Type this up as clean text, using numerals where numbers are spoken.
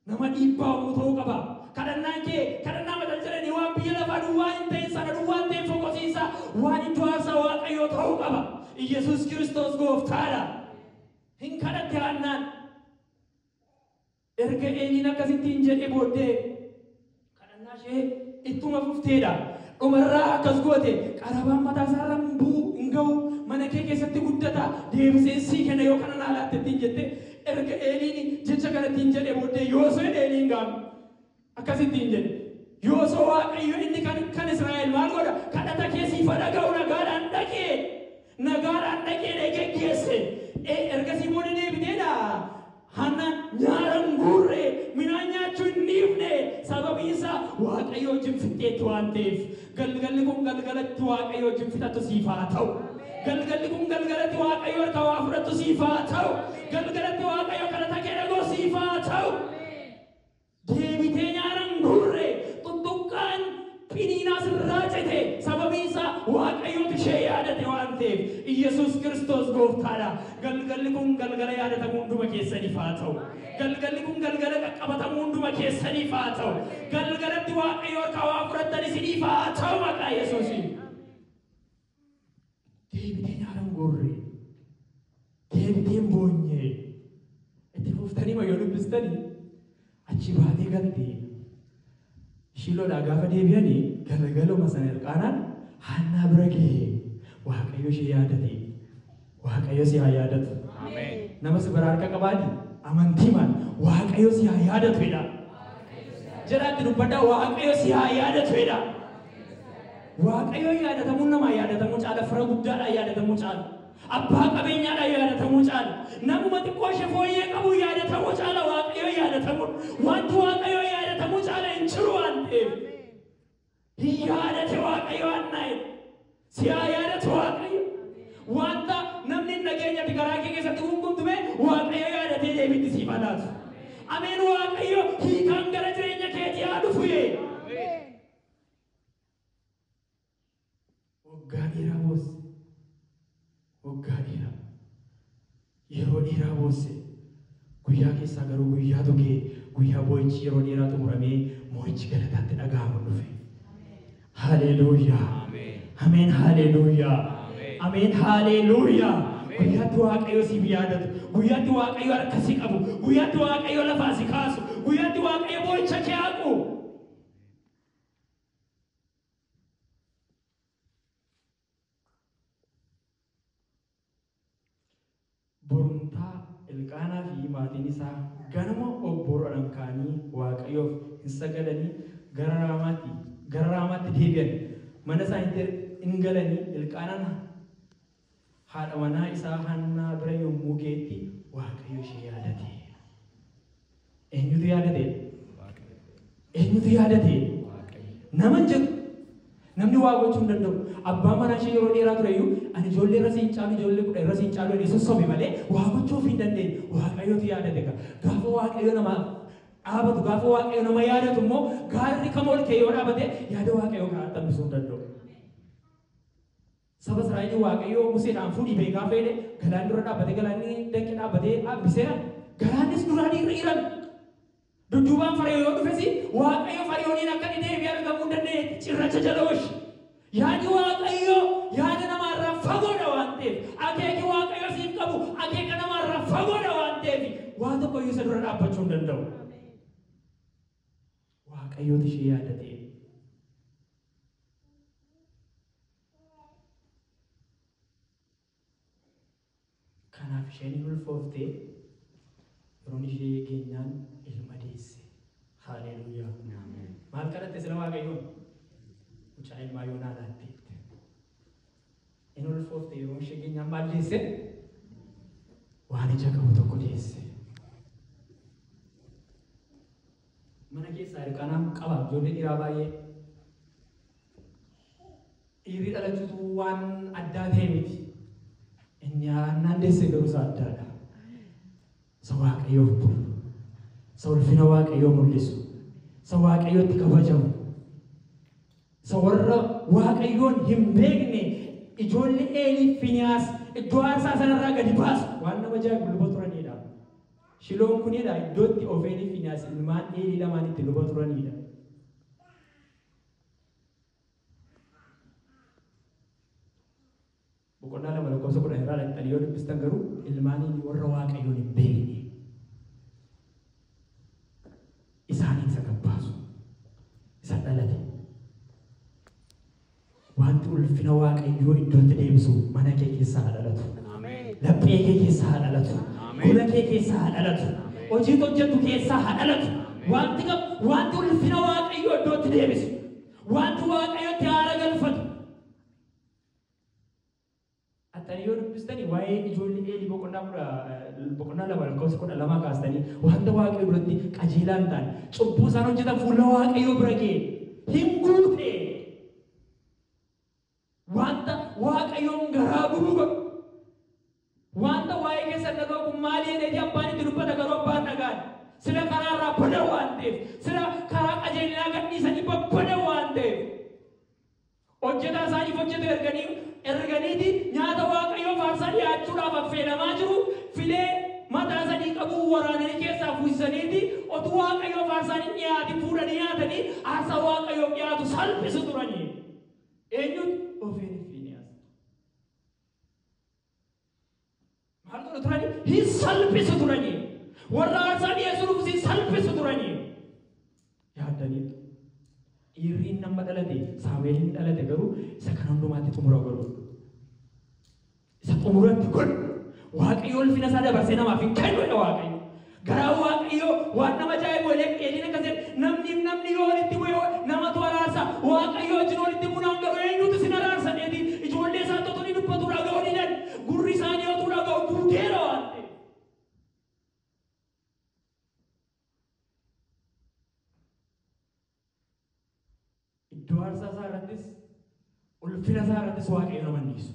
Nama dhiibbaa uumuu ta'uu qaba. Kadhannaan kee kadhannaa matal jedhanii waan biyya lafaa duwwaa hin ta'in sana duwwaa hin ta'in fokkosiisa waan iddoo aarsaa Waaqayyoo ta'uu qaba. Iyyasuus Kiristoos gooftaadha. Hin kadhatte Haannaan. Erga Eeliin akkasittiin jedhee booddee kadhannaa ishee ittuma fufteedha. Dhumarraa akkas goote qarabaan mataa isaarra hin bu'u hin ga'u mana kee keessatti guddata deebiseen sii kenna yoo kana naa laatte ittiin jette erga Eeliin jecha kana ittiin jedhee booddee yoosoo jedhe Eeliin gaam akkasittiin jedhe. Yoosoo Waaqayyo inni kan Israa'el maal godha kadhata kee siif dhaga'u nagaadhaan dhaqee nagaadhaan dhaqee geggeesse. Ergasii booda deebiteedha. Haannaan nyaara hin guurre midhaan nyaachuu hin dhiifne sababiin isaa Waaqayyo wajjin fixxeetti waan ta'eef galgalli kun galgalatti Waaqayyo wajjin fixattu siif haa ta'u. Galgalli kun galgalatti Waaqayyo harka waa fudhattu siif haa ta'u. Galgalatti Waaqayyo kadhata kee dhaga'u siif haa ta'u. Deebitee nyaara hin guurre tuttuqqaan Phiniinaa sirraa cite sababiin isaa Waaqayyotu ishee yaadate waan ta'eef Iyyasuus Kiristoos gooftaadha. Galgalli kun galgala yaadatamuu hunduma keessaniif haa ta'u. Galgalli kun galgala qaqqabatamuu hunduma keessaniif haa ta'u. Galgalatti Waaqayyo harka waa fudhattan isiniif haa ta'u maqaa Yesuusiin. Deebitee nyaara hin guurre. Deebitee hin boonye. Itti fuftanii ma yoo dubbistanii achi baatee galte. Shiiloodhaa gaafa deebi'anii galgaluma sana Elqaanaan Haannaa bira ga'e. Waaqayyo ishee yaadate. Waaqayyo si haa yaadatu. Nama si bira harka qabaati amantiimaan Waaqayyo si haa yaadatu jedha. Jedhaatti dubbadhaa Waaqayyo si haa yaadatu jedha. Waaqayyo yaadatamuun namaa yaadatamuu caala fira guddaadhaan yaadatamuu caala. Abbaa qabeenyaadhaan yaadatamuu caala. Namuma xiqqoo ishee fooyyee qabu yaadatamuu caala Waaqayyo yaadatamuun. Wanti Waaqayyo yaadatamuu caala hin jiru waan ta'eef. Hin yaadate Waaqayyo Haannaa jedha. Si haa yaadatu Waaqayyo. Wanta namni hin dhageenyatti garaa kee keessatti gungumtume Waaqayyo yaadatee deebiitti siif haa laatu. Ameen Waaqayyo hiikaan gara jireenya keetii haa dhufu yee. Waggaa dheeraa boosse. Waggaa dheeraa. Yeroo dheeraa boosse. Guyyaa keessaa garuu guyyaatu ga'e. Guyyaa boo'ichi yeroo dheeraa xumuramee moo'ichi galataatti dhaga'amu dhufe. Haleluuyaa. Ameen haleluuyaa. Ameen haleluuyaa. Guyyaatti Waaqayyo siif yaadatu. Guyyaatti Waaqayyo harka si qabu. Guyyaatti Waaqayyo lafaa si kaasu. Guyyaatti Waaqayyo boo'icha kee haqu. Borumtaa Elqaanaa fi maatiin isaa ganama obboruudhaan ka'anii Waaqayyoof hin sagadanii gara Raamaatti deebi'an. Mana isaaniitti hin galanii Elqaanaan haadha manaa isaa Haannaa bira yommuu ga'etti Waaqayyo ishee yaadate. Eenyutu yaadate? Eenyutu yaadate? Nama hin jedhu. Namni waa gochuu hin danda'u. Abbaan manaa ishee yeroo dheeraa ture iyyuu ani ijoollee irra siin caalu ijoollee 10 irra siin caalu jedhee sossobe malee waa gochuuf hin dandeenye. Waaqayyotu yaadate egaa. Gaafa Waaqayyo nama dhaabatu gaafa Waaqayyo nama yaadatu immoo gaarri kam ol ka'e yoo dhaabate yaada Waaqayyoo karaatti hambisuu hin danda'u. Saba Israa'elii Waaqayyo Museedhaan fuudhii ba'e gaafa jedhe galaanni dura dhaabbatee galaanni danqe dhaabbatee hambiseera. Galaannis duraan hir'irame. Dudduubaan Fara'oon yoo dhufes Waaqayyo Fara'ooniin akka inni deebi'ee argamuu hin dandeenyetti cirracha jala oolche. Yaadi Waaqayyo yaada namaarraa fagoodha waan ta'eef akeeki Waaqayyo siif qabu akeeka namaarraa fagoodha waan ta'eef waan tokko iyyuu isa dura dhaabbachuu hin danda'u. Waaqayyootu ishee yaadate. Kanaaf isheen hin ulfoofte yeroon ishee geenyaan ilma deesse. Haleluuyaa. Maal kadhatte sila Waaqayyoon? Mucaa ilmaa yoo naa laatte jette. Hin ulfoofte yeroon ishee geenyaan maal deesse? Waan ija qabu tokko deesse. Mana keessaa Elqaanaan qaba ijoollee dhiiraa baay'ee. Dhiirri dhalachuutu waan addaa ta'e miti. Inni Haannaan deesse garuu isa addaadha. Isa Waaqayyoof bulu. Isa ulfina Waaqayyoo mul'isu. Isa Waaqayyootti kabajamu. Isa warra Waaqayyoon hin beekne ijoollee Eelii Finiyaas iddoo aarsaa sanarraa gadi baasu waan nama ajaa'ibu luba turanidha. Shiloon kunidha iddootti Ofeenii fi Finaas ilmaan Eelii lamaan itti luba turanidha. Boqonnaa 2 lakkoofsa 10 irraa dhaqxanii yoo dubbistan garuu ilmaan Eelii warra Waaqayyoon hin beekne isaaniin isa gabbaasu isa dhalate. Wanti ulfina Waaqayyoo iddootti deebisu mana kee keessaa haa dhalatu. Laphee kee keessaa haa dhalatu. Gola kee keessaa haa dhalatu. Hojii hojjettu keessaa haa dhalatu. Wanti wanti ulfina Waaqayyoo iddootti deebisu. Wanti Waaqayyotti haara galfatu. Attanii yoo dubbistanii waa'ee ijoollee Eelii boqonnaa 2 lakkoofsa 12 kaastanii wanta Waaqayyo duratti qajeelaa hin taane cubbuu isaan hojjetan fuula Waaqayyoo bira ga'e hin guute. Wanta Waaqayyoon garaa gubu godhu. Wanta waa'ee keessan dhaga'u kun maali jedheeti abbaan itti dubbata garuu abbaan dhagaan. Sila karaa irraa bada waan ta'eef, sila karaa qajeelinaa gadhiisanii babbada waan ta'eef. Hojjetaa isaaniif hojjetu erganiiti nyaata Waaqayyoo faarsaa dhiyaachuudhaaf affeelamaa jiru filee mataa sadii qabu waraananii keessaa fuusisaniiti otuu Waaqayyoo faarsaan hin dhiyaatin fuudhanii nyaatanii aarsaa Waaqayyoof dhiyaatu salphisu turanii. Eenyutu? Ofeenii fi Fiiniyaas. Maal godhu turanii? Hin salphisu turanii. Warra aarsaa dhiyeessuu dhufus hin salphisu turanii. Yaaddaniitu. Dhiirri inni amma dhalate, Saamu'eel dhalate garuu isa kana hundumaatti xumura godhu. Isa xumuratti godhu. Waaqayyo ulfina isaa dabarsee namaaf hin kennu jedha Waaqayyo. Garaa Waaqayyo waan nama ajaa'ibu Eeliin akkas jedhe namni yoo walitti bu'e namatu araarsa. Waaqayyo wajjin walitti buunaan garuu eenyutu isin araarsa jedheeti ijoollee isaa totolii dubbatu dhaga'uu didan. Gurri isaanii otuu dhaga'u duuteera waan ta'eef. Iddoo aarsaa isaa irrattis ulfina isaa irrattis Waaqayyo nama hin dhiisu.